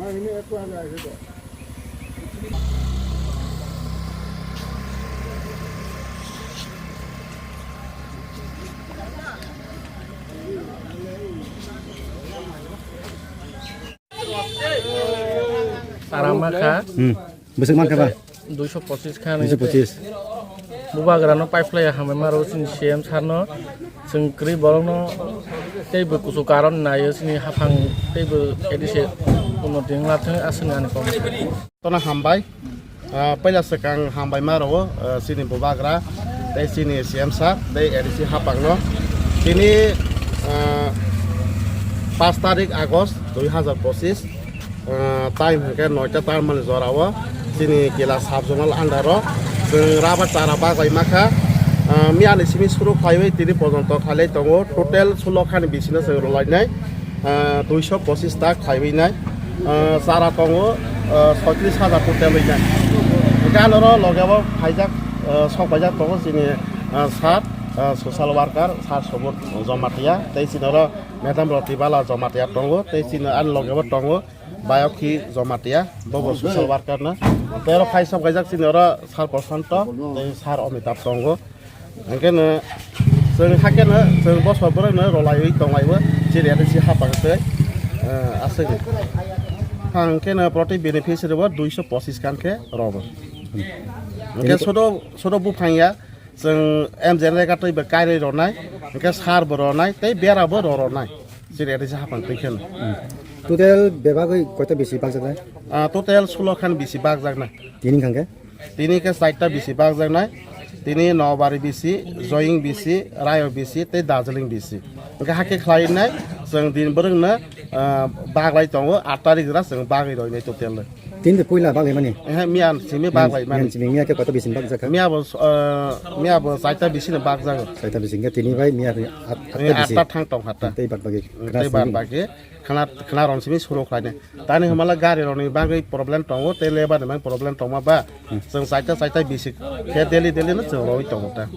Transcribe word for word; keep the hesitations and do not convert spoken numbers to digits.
Chara ma kha. Hmm. Bwswk man kha ba? Duiso pochis kha. Duiso pochis. Bubagra no pipe lai hamai maro chini C M sir no, chwng kwrwi borok no teibo kuchu karon naio chini haphang teibo edise unnoti wngla thung aswk ani kom. Tono hambai. Ah, puila swkang hambai ma rwo, ah, chini bubagra, tei chini C M sir, tei A D C haphangno. Tini, ah, paanch tarik August dui hazar pochis, ah, time hwnkhe noita tarmani jorao chini Kila sub-zonal under-o chwng rubber chara bagwi ma kha. Ah, miyani simi suru khlaiwi tini pojonto khailai tongo, total sulo khani bisino chwng rwlainai. Ah, duiso pochis ta khaiwi nai. Ah, chara tongo, ah, soitris hajar total wi nai. Hwnkhe anoro logeo phaijak, ah, sok paijak tongo chini, ah, sir, ah, social worker, sir Subodh Jamatia, tei chini oro Madam Rotibala Jamatia tongo, tei chini ani logeo tongo Bayokhi Jamatia, bobo social worker no. Tei oro phai sok paijak chini oro sir Prashanto, tei sir Amitabh tongo. Hwnkhe no chwng hakhe no chwng bosor borok no rwlaiwi tonglaio, chini A D C haphang tei, eh, aswk. Hwnkhe no proti beneficiary bo duiso pochis khan khe rogo. Hwnkhe sodo, sodo buphang ya, chwng M J N R twi bo kairwi rwnai, hwnkhe sir bo rwnai tei bera bo rw rwnai. Chini A D C haphang twi kheno. Hmm. Total bebagwi koita bisi bakjaknai? Ah, total sulo khan bisi bakjaknai. Tini hwnkhe? Tini khe chaita bisi bakjaknai. Tini Nobari bisi, Joying bisi, Rayo bisi, tei Darjeeling bisi. Hwnkhe hakhe khlainai chwng din bwrwngno, ah, baglai tongo, aat tarik jora chwng bagwi roinai total. Tini de puila bagwi mani? Ehe, miya simi baglai mani. Miya simi miya khe koita bisi bakjak kha? Miya bo, ah, miya bo chaita bisi no bakjago. Chaita bisi hwnkhe tini bai miya at, atta bisi. Atta thang tong kha ta. Tei bad bagi. Hmm, tei bad bagi. Khana, khana rong simi suru khlainai. Tani hwnmala gari rokni bagwi problem tongo, tei lebar ni bagwi problem tongma ba. Hmm. Chwng chaita chaita bisi khe daily daily no chwng roi tongo ta.